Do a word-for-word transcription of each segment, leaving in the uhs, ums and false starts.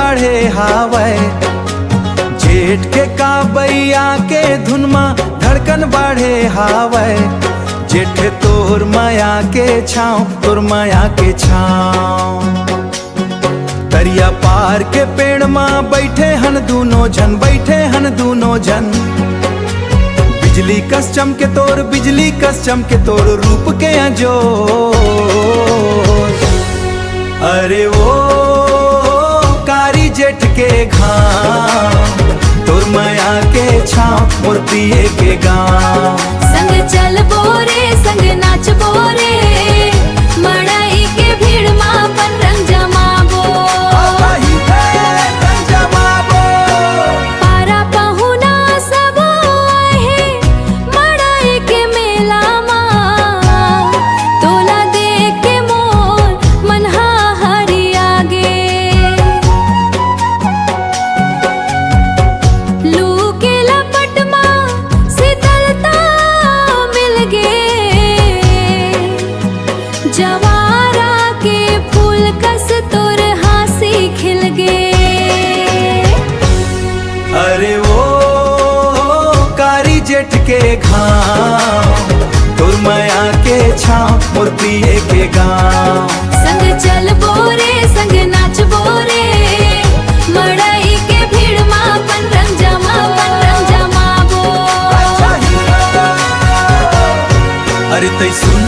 बाढ़े हावय। जेठ के काबैया के धुन मा धड़कन बाढ़े हावय। जेठ तोर मया के छाँव, तोर मया के छाँव। तरिया पार के पेड़ मा बैठे हन दूनो झन, बैठे हन दूनो झन। बिजली कस चमके तोर, बिजली कस चमके तोर रूप के अंजोर। अरे ओ कारी जेठ के घाम, तोर मया के छाँव, मोर पिए के गाँव। संग चलबो रे, संग नाचबो रे, मड़ई के भीड़ मा अपन रंग जमाबो। पारा पहुना सबो आहे मड़ई के मेला मा, तोला देख के मोर मन हा हरिया गे। लू के लपट मा शीतलता मिल गे, जवारा के फूल कस तोर हाँसी खिल गे। अरे ओ कारी जेठ के घाम, तोर मया के छाँव, मोर पिए के गाँव। संग चलबो रे, संग नाचबो रे, मड़ई के भीड़ मा अपन रंग जमा, अपन रंग जमाबो। अरे तै सुन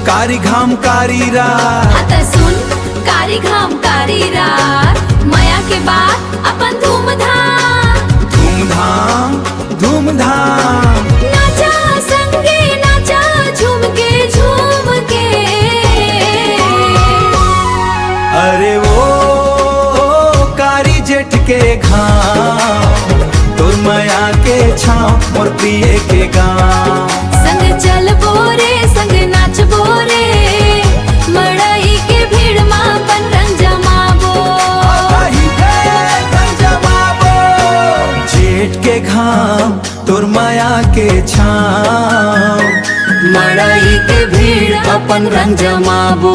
कारी घाम कारी रात। हाँ त सुन कारी घाम कारी रात, मया के बात अपन धूमधाम। धूमधाम, धूमधाम। नाचा संगे नाचा झूम के, झूम के। अरे ओ कारी जेठ के घाम, तोर मया के छाँव, मोर पिए के गाँव। संग चलबो रे, संग नाचबो रे, मड़ई के भीड़ मा अपन रंग जमाबो। जेठ के घाम, तोर मया के छाँव, मड़ई के भीड़ अपन रंग जमाबो।